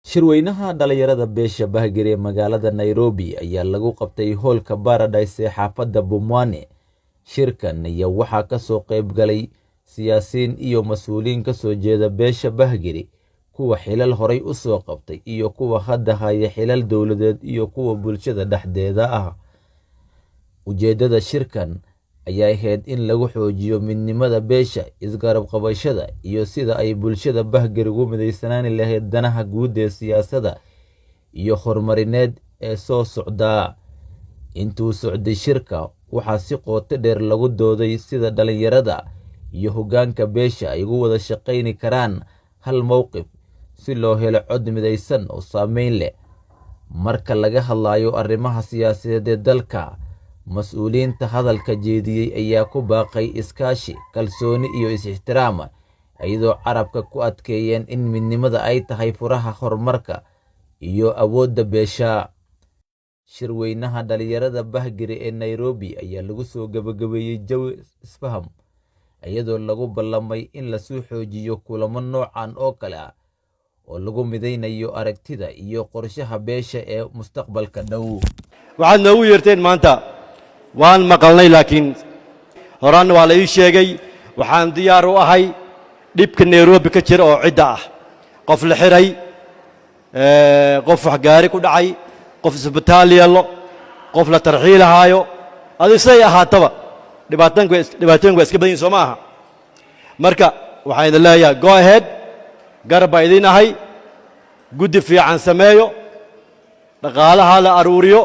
Shirweynaha dhalinyarada beesha Bahgari ee magaalada Nairobi ayaa lagu qabtay hoolka Paradise ee xaafadda Pumwani. Shirkan ayaa waxaa ka soo qayb galay siyaasiyiin iyo mas'uuliyiin ka soo jeeda beesha Bahgari, kuwa xilal horay u soo qabtay iyo kuwa hadda haya xilal dowladeed iyo kuwa bulshada dhexdeeda ah. Ujeeddada shirkan ayaa ahayd in lagu xoojiyo midnimada beesha, isgarab qabashada iyo sida ay bulshada Bahgari ugu mideysanaani lahayd danaha guud ee siyaasadda iyo horumarineed ee soo socda. Intuu socday shirka, waxaa si qoto dheer loogu dooday sida dhalinyarada iyo hoggaanka beesha ay ugu wada shaqayn karaan hal mowqif si loo helo cod mideysan oo saameyn leh. Marka laga hadlayo arrimaha siyaasadeed ee dalka, mas'uuliyiinta hadalka jeediyey ayaa ku baaqay iskaashi, kalsooni iyo is-ixtiraam, iyadoo carabka ku adkeeyeen in midnimada ay tahay furaha horumarka iyo awoodda beesha. Shirweynaha dhalinyarada Bahgari ee Nairobi ayaa lagu soo gabagabeeyey jawi isfaham, iyadoo lagu ballamay in la sii xoojiyo kulamo noocan oo kale ah oo lagu mideynayo aragtida iyo qorshaha beesha ee mustaqbalka dhow. Waxaad noogu yeerteen maanta waan maqalnay, laakiin horaanna waa la ii sheegay. Waxaan diyaar u ahay dhibka Nairobi ka jira oo cidda ah, qof la xiray, qof wax gaari ku dhacay, qof isbitaal yeello, qof la tarxiilahaayo, adi siday ahaataba dhibaatooyinku waa iska badan yihin, soo ma aha? Marka waxaan idin leeyahay, go ahead, garab baa idin ahay. Guddi fiican sameeyo, dhaqaalaha la aruuriyo.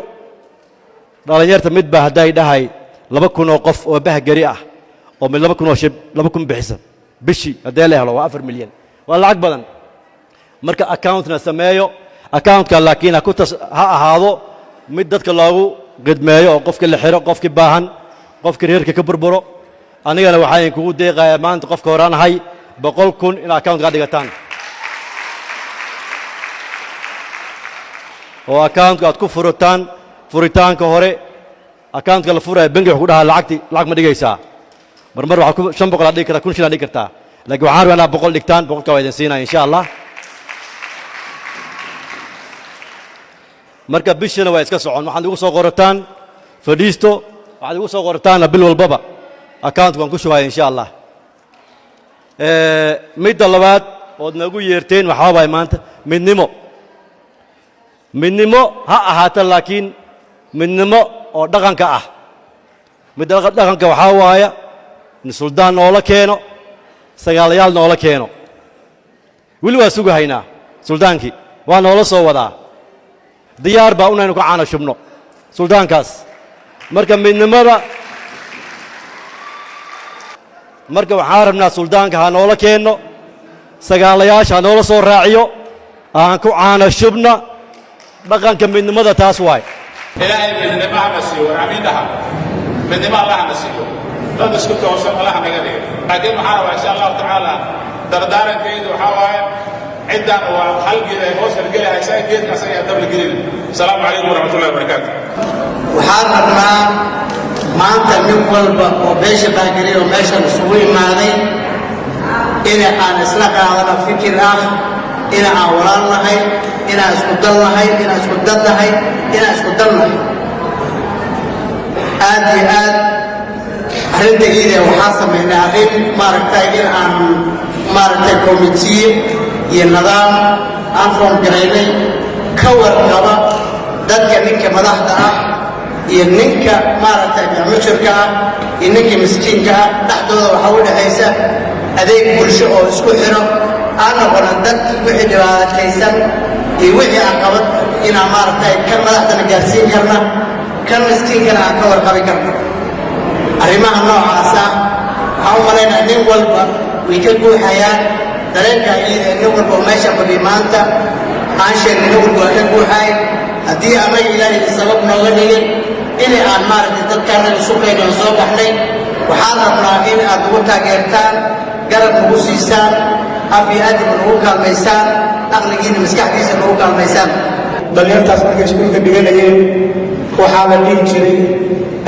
Dhallinyarta mid baa hadday dhahay 2,000 oo qof oo Bahgari ah oo mid 2,000 oo shib 2,000 bixisa bishii haddee la helo, waa 4 milyan, waa lacag badan. Marka accountna sameeyo, accountka laakiin ha ku tas ha ahaado mid dadka loogu khidmeeyo oo qofkii la xiro, qofkii baahan, qofkii reerka ka burburo. Anigana waxaan idinkugu deeqayaa maanta, qofka horaan ahay, 100,000 in accountkaa dhigataan oo accountka aad ku furataan. Furitaanka hore accountka la furaya, bangi wuxuu ku dhahaa, "Lacagti lacag ma dhigaysaa?" Mar mar waxaa ku 500 aad dhigi kartaa, 1,000 shilin aad dhigi kartaa, laakiin waxaan rabaa inaad 100 dhigtaan. 100-ka waa idin siinaya, insha Allah. Marka bishina waa iska socon. Waxaad igu soo qorataan fadhiisto, waxaad igu soo qorataanna bil walbaba account waan ku shubaya, insha Allah. Midda labaad ood nagu yeerteen waxaa waay maanta midnimo. Midnimo ha ahaata, laakiin midnimo oo dhaqanka ah. Midda dhaqanka waxaa waaya in suldaan noola keeno, sagaalayaal noola keeno. Weli waa sugahaynaa suldaankii, waa noola soo wadaa. Diyaar baa unaynu ka caana shubno suldaankaas. Marka midnimada, marka waxaan rabnaa suldaanka ha noola keenno, sagaalayaasha ha noola soo raaciyo, aan ku caana shubna. Dhaqanka midnimada taas waay. Ilaahay midnimo hana siiyo. War amiin dhaha. Midnimo Allah hana siiyo, dad isku toosan Allah naga dhiga. Laakiin waxaa rabaa, insha Allahu tacaala, dardaarankaydu waxaa waaye ciddan waa hal geed ay hoos hargeli haysaa, geedkaas ayaa dab la gelin. Asalaamu calaykum waraxmatullahi wabarakaatu. Waxaan rabnaa maanta nin walba oo beesha Bahgari oo meeshan isugu imaaday in aan isla qaadano fikir ah in aan walaal nahay, inaan isku dal nahay, inaan isku dad nahay, inaan isku dal nahay. Aad iyo aad arrinta iide waxaan samaynay arrin maaragtay in aan maaragtay committee iyo nidaam aan form garaynay ka warqaba dadka, ninka madaxda ah iyo ninka maaragtay mushirka ah iyo ninka miskiinka ah dhexdooda waxaa u dhexaysa adeeg bulsho oo isku xiro, aan noqono dadkii wixii dhibaataysan iyo wixii caqabad inaan maaragtay kan madaxdana gaarsiin karna, kan miskiinkana aan ka warqabi karno. Arrimaha noocaas ah waxaan u malaynaya nin walba way ka guuxayaan dareenka iyada. Nin walba oo meesha fadhiya maanta aan sheegnay, nin walba waa ka guuxaay. Haddii annaga Ilaahay sabab nooga dhigin inay aan maaragtay dadkaana isu kayno soo baxnay, waxaan rabnaa in aad nagu taageertaan, garab nagu siisaan, af iyo adib nagu kaalmaysaan, aqligiina maskaxdiisa nagu kaalmaysaan. Dhallinyartaas markay iskuulka dhiganayeen waxaa la dhihi jiray,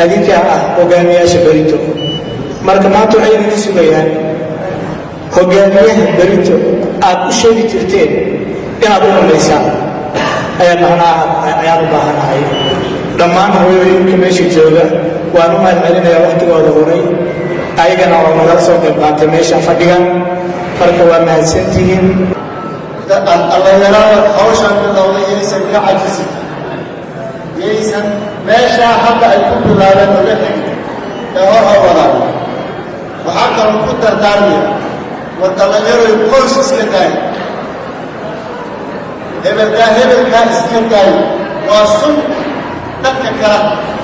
"Adinkaa ah hogaamiyaasha berito." Marka maanta waxay idinka sugayaan hogaamiyaha berito aad u sheegi jirteen. Inaad u rumaysaan ayaan macnaha ayaan u baahanahay. Dhammaan hooyooyinka meesha jooga waan u mahad celinayaa waqtigooda horay, ayagana oo nagala soo qayb qaatay meesha fadhigan. Marka waa mahadsantihiin. Dhallinyarada hawshan bilowday yaysan ka cajisin, yaysan meeshaa hadda ay ku bilaabeen oga tegin ee hor ha wadaan. Waxaa kaloo ku dardaarmaya, war dhallinyaroy, qoys iska daaya, hebelkaa hebelkaa iska daayo. Waa sun dadka kala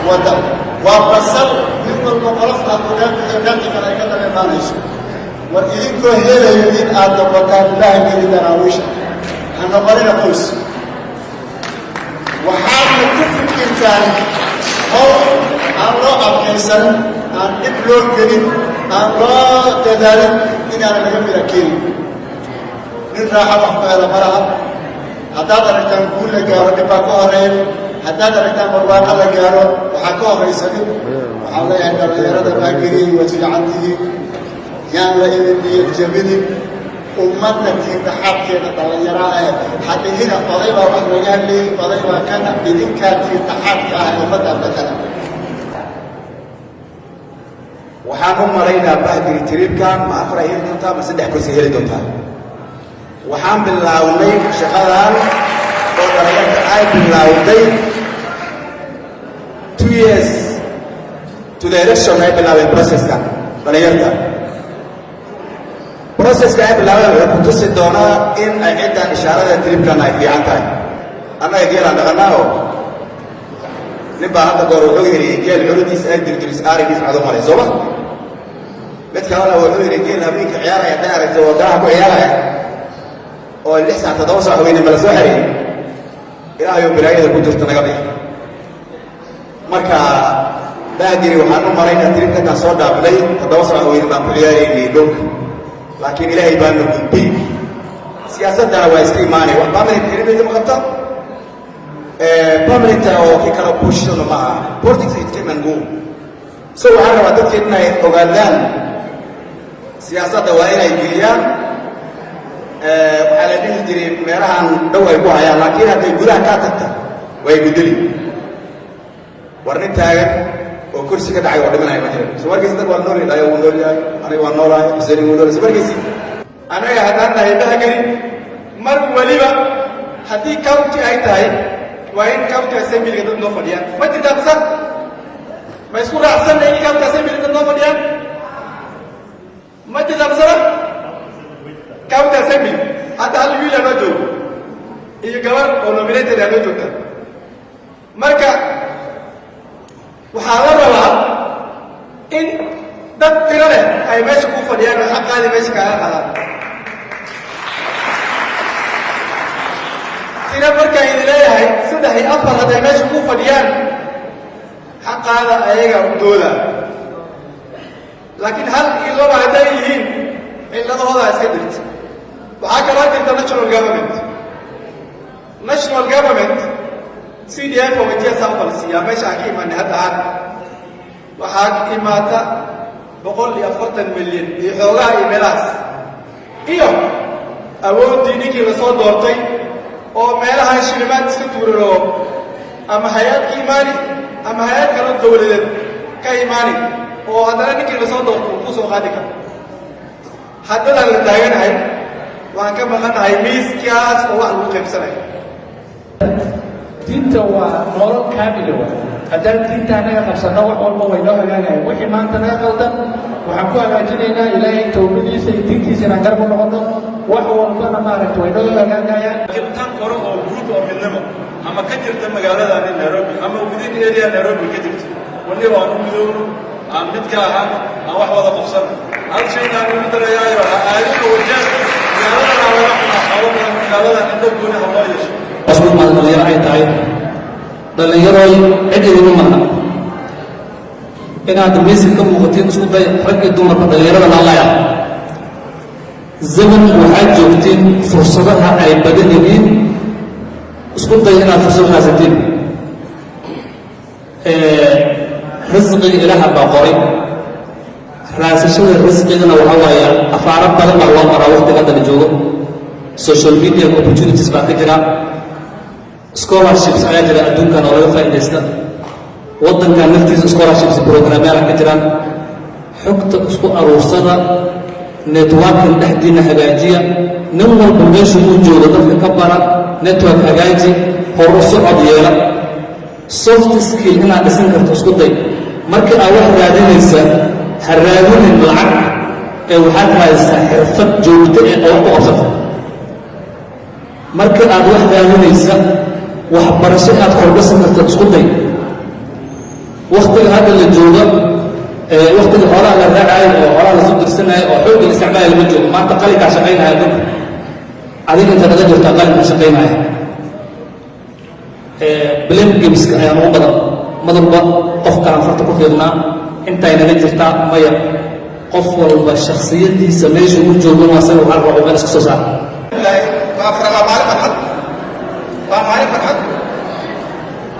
wada, waa basal mid walba qolofta hadduu kaa bixiyo kanti kale ay ka daba imaanayso. War idinkoo helayo in aad noqotaan bahgeli Daraawiisha, ha noqonina qoys. Waxaadna ku fikirtaan howl aan loo adkaysanin, aan dhib loo gelin, aan loo dadaalin inaana laga mira keenin. Nin raaxa wax ku hela ma laha. Haddaad aragtaan guul la gaaro, dhib baa ka horeeya. Haddaad aragtaan barwaaqo la gaaro, waxaa ka horaysa dhib. Waxaan leeyahay dhallinyarada Bahgeriyey, waad fiican tihiin, yaan la idin niyad jabinin. Ummadda tiirdhaxaadkeeda dhallinyaraa eh hadhihina oday baa wax laga hadlayay, oday baa kana. Idinkaa tiirdhaxaadka ah ee ummadda matala. Waxaan u malaynaa Bahgeri trip-kan ma afar ay heli doontaa ma saddex kursi heli doontaa. Waxaan bilownay shaqadan oo dhalinyarta ay bilowday 2 years to the election. Ay bilaabeen process-kan dhalinyarta. Process-ka ay bilaabeen wuxuu ku tusi doonaa in ay ciddan ishaarada trip-kan ay fiican tahay. Annaga geelaan dhaqannaa oo nin baa hadda goor wuxuu yidhi, "Geel xuladiisa ay dirdiris aarigiis cado malay." Sooma? Mid kalena wuxuu yidhi, "Geel habeenka ciyaaraya hadday aragto, wadanaha ku ciyaaraya oo 6 saac 7 saac haweeney mala soo xeriyey, Ilaahayo balaayada ku jirta naga bixi." Marka Bahgeri waxaan u maraynaa trip-kataan soo dhaafnay 7 saac haweeney baan ku ciyaaraynay dhulka, laakiin Ilaahay baana gudbay. Siyaasaddana waa iska imaanay. Wax permanent element ma qabta, permanent oo kii kala bushona ma aha. Politics, it came and go. So waxaan rabaa dadkeed inay ogaadaan siyaasadda waa inay geliyaan, waxaa la dhihi jiray, meelahan dhow ay ku hayaan, laakiin hadday gudaha kaa tagta way gudeli. War nin taagan oo kursi ka dhacay oo dhimanaya ma jiran. So markiisi dad waa nool yahay, wuu nool yahay, aniga waa noolahay, Xuseen wuu nool yahay. So markiisi Annaga haddaan nahay Bahgeri, mar weliba haddii county ay tahay, waa in county assembly-ga dad noo fadhiyaan. Ma jirtaa mise ma isku raacsanna in county assembly dad noo fadhiyaan? Ma jirtaa misena county assembly hadda hal wiil aa noo joogo iyo gabar oo nominated aa noo joogta. Marka waxaa la rabaa in dad tiro leh ay meesha ku fadhiyaan oo xaqaadii meesha kaaga qadaan. Tiro markaa idin leeyahay, saddex iyo afar hadday meesha ku fadhiyaan, xaqaada ayaga u dooda. Laakiin hal iyo laba hadday yihiin, cilladahoodaa iska jirta. Waxaa kaloo jirta national government. National government CDF oo Wajir South la siiyaa. Meesha aan ka imaanay hadda ahaan waxaa ka imaata 140 milyan iyo xoogaha iyo meelahaas, iyo awooddii ninkii lasoo doortay oo meelaha shilimaad iska tuuranoo ama hay-ad ka imaani ama hay-ad kalo dowladeed ka imaani, oo haddana ninkii lasoo doorto uu ku soo qaadi karo. Haddadaan la taaganahay waan ka maqannahay miiskaas oo wax lagu qaybsanayo. Diinta waa nolol kaamila. Wa haddaan diinta anaga qabsanno, wax walba way noo hagaagayaan. Wixii maanta naga qaldan waxaan ku hagaajinaynaa Ilaahay towbadiisa iyo diintiisa inaan garab u noqono. Wax walbana maaragta way noo hagaagayaan. Laakiin tan kore oo guud oo midnimo ama ka jirta magaaladani Nairobi ama within area Nairobi ka jirta, waliba aan u midoowno, aan mid ka ahaano, aan wax wada qabsano. Hal shayna aan ugu darayaayo, ha aadina Wajeer, magaaladana laga cunaa xoolo badan, magaaladan indho gooni ha loo yeesho. Asbuuc dhalinyaro ay tahay, dhallinyarooy, cid idinma maqna. Inaad miiska ka muuqatiin isku day, rag iyo dumarka dhallinyarada laalaya. Zaman waxaad joogtiin fursadaha ay badan yihiin. Isku day inaad fursad haysatiin. Risqiga Ilaaha baa qoray. Raasashada risqigana waxaa waaye afaaro badan baa loo maraa. Waqtiga hadda la joogo Social media opportunities baa ka jira, scholarships ayaa jira adduunkan oo laga faa'iidaysta, waddankan laftiisa scholarships programyaala ka jiraan. Xogta isku aruursada, networking dhexdiina hagaajiya. Nin walba meesha uu joogo dadka ka bara, network hagaaji, hor u socod yeela. Soft skill inaad dhisan karto isku day. Markii aad wax raadinaysa, ha raadinin lacag ee waxaad raadisaa xirfad joogto eh oo wax ku qabsata. Markii aad wax raadinaysa, waxbarasho inaad kordhasan karto isku day. Waktiga hadda la joogo, waktiga xoolaha la raacayo oo xoolaha la soo dirsanayo oo xoogga la isticmaalaya lama joogo. Maanta qalinkaa shaqaynaya dadka. Adiga inta naga jirtaa qalinkaa shaqaynaya. Blame gameska ayaa ugu badan madalba, qof kalaan farta ku fiiqnaa. Intay naga jirtaa maya, qof walba shakhsiyadiisa meesha uu joogo asaga waxaa rabo meel iska soo saara. Waa maalin farxad, waa maalin farxad.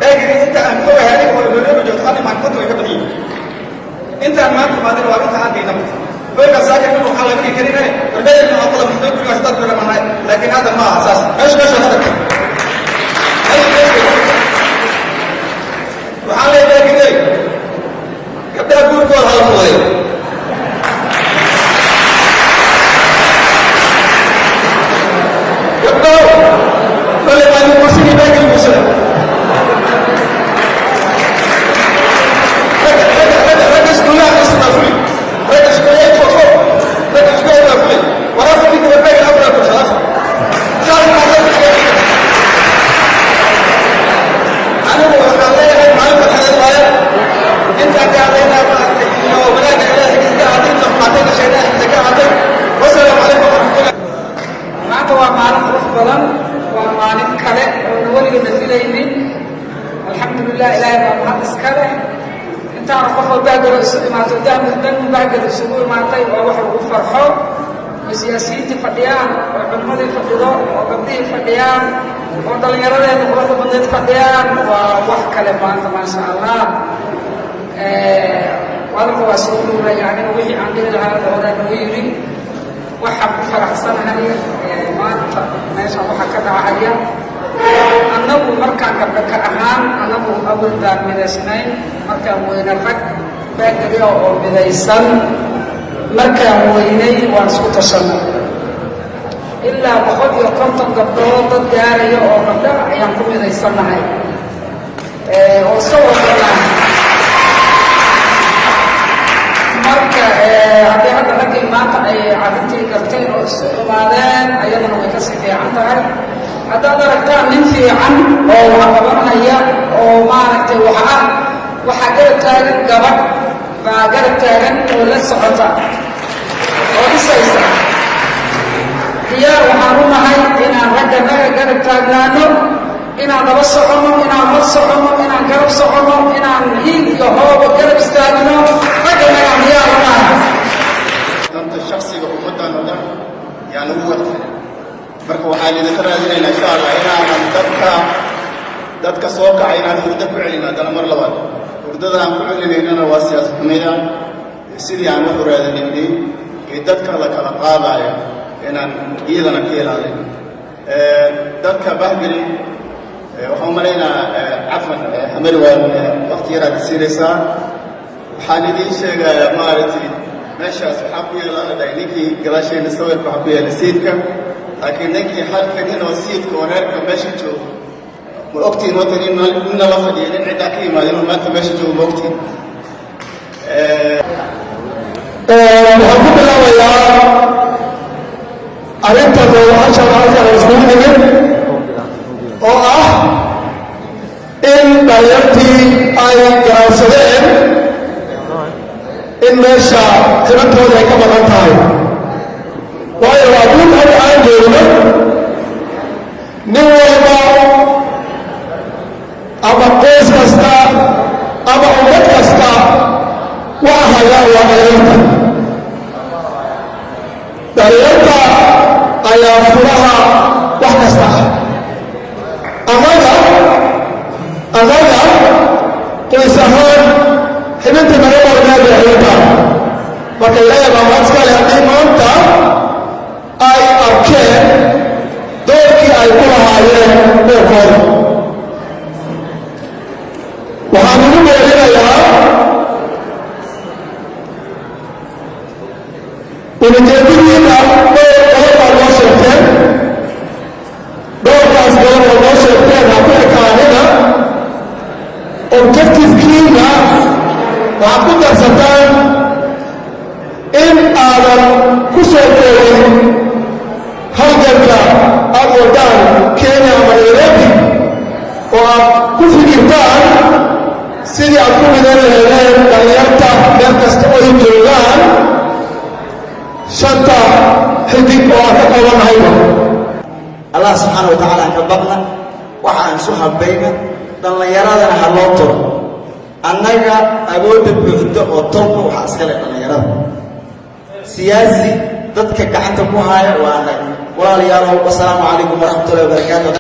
Eegiri inta aan ku ogahay aniga oo Nairobi joogto hal imaan 50 way ka badan yihiin. Intaan maanta imaadin waa inta arkayna. Hoyga saaka nin waxaa laga dhigi karin warbaahin ma aqoon maxay guriga dad guriga manay, laakiin hadda ma aha saas. Meesha ka tagtay, meesha waxaa leeyahay eegiri gabdhaha guurkooda hala fududeeyo. Gabdhow kole baa guursanay, baageli guursada. Ragga iskuulaha akhrisan baa fuli, ragga iskuulaha fofo, ragga iskuulaha baa fuli. War afar ninka warbaagel afar guursada, afar saas baa dadka sheegaya. Anigu waxaan leeyahay maalin farxadeed waaye. Intaan ka hadlaynaa maaragtay iyo wanaagga Ilaahay xaggiisa ka ahaatay, inta xumaatayna shaydaan xaggiisa ka ahaatay. Wasalaamu calaykum waraxmatullah. Maanta waa maalin qurux badan, waa maalin kale oona weligeena filaynin. Alxamdulilah, Ilaahay baa mahad iska leh. Intaana qof oo Bahgalo isu imaato, dan Bahgalo isugu imaatay, waa wax lagu farxo, oo siyaasiyiintii fadhiyaan, oo culimmadii fadhido, oo gabdhihii fadhiyaan, oo dhallinyaradeena quruxda badneed fadhiyaan, waa wax kale maanta, maasha Allah. Hadalka waa soo ururaya. Aniga wixii aan dhihi lahaa horaa noo yidhi. Waxaan ku faraxsanahay maanta meeshan waxa ka dhacaya. Annagu markaan gabdho ka ahaan, annagu awal baan midaysnayn. Markaan weyne rag Baagariya oo midaysan markaan weynay, waan isku tashanay. Ilaa 150 gabdhood dad gaaraya oo gabdha ayaan ku midaysannahay oo iska warqabnaa. Marka haddii hadda raggii maanta ay arrintii garteen oo isu imaadeen, ayadana way kasii fiican tahay. Haddaad aragtaan nin fiican oo wax qabanhaya oo maaragtay wax ah, waxaa garab taagan gabadh baa garab taagan oo la socota oo dhisaysa. Diyaar waxaan u nahay inaan ragga naga garab taagnaano, inaan daba soconno, inaan hor soconno, inaan garab soconno, inaan hiil iyo hooba garab istaagno ragga nagaan diyaar u nahay. Danta shaksiga ummaddan oo dhan yaa lagu wada filan. Marka waxaan idinka raadinaynaa, insha Allah, inaanan dadka soo kacay inaan hurdo ku celin haddana mar labaad. Hurdada aan ku celinaynana waa siyaasad xumida, sidii aan wax u raadinaynay iyo dadka la kala qaadaayo inaan iyadana ka ilaalin. Dadka Bahgeli waxaan u malaynaa, cafan Xamari, waan waqti yaraad isiinaysaa. Waxaan idiin sheegayaa, maaragtay, meeshaas waxaa ku yaala la dhahay ninkii gadaashayna sawirka waxaa ku yaala siidka, laakiin ninkii halka nin oo siidka oo reerka meesha joogo ma ogtiin? Wata nin nina la fadhiya, nin ciddaa ka yimaada inuu maanta meesha joogo ma ogtiin? Waxaan ku bilaabayaa arrinta noolashan halkan aan iskugu nimid oo ah in dhalinyartii ay garaansadeen in meesha xibintooda ay ka maqan tahay, waayo adduunka hadda aan joogno nin walba ama qoys kasta ama ummad kasta waxa haya waa dhalinyarta. Dhalinyarta ayaa furaha wax kasta ah. Annaga qoys ahaan xibinta naga maqneed ee xibinta. Marka Ilaahay baa mahad iska leh haddii maanta ay arkeen. Horumarkooda waxaan ugu beerinayaa. Ulajeedadiina dhowr qodob baa noo sheegteen. Dhowrkaas qodob oo noo sheegteen ha ku ekaanina. Objectivekiina waxaad ku darsataan in aadan ku soo koobin halganka aad wadaan Kenya ama Nairobi, oo aad ku fikirtaan sidii aad ku midan laheedeen dhalinyarta meel kasta oy joogaan shanta xidig oo aan ka koobannahayba. Allah subxaana wa tacaala aan ka baqna, waxa aan isu habayna, dhallinyaradana ha loo turo. Annaga awoodda buuxda oo tolka waxaa iskale dhallinyarada. Siyaasi dadka gacanta ku haya waa annaga. Walaalayaalow, wasalaamu calaykum waraxmatullahi wabarakaatu.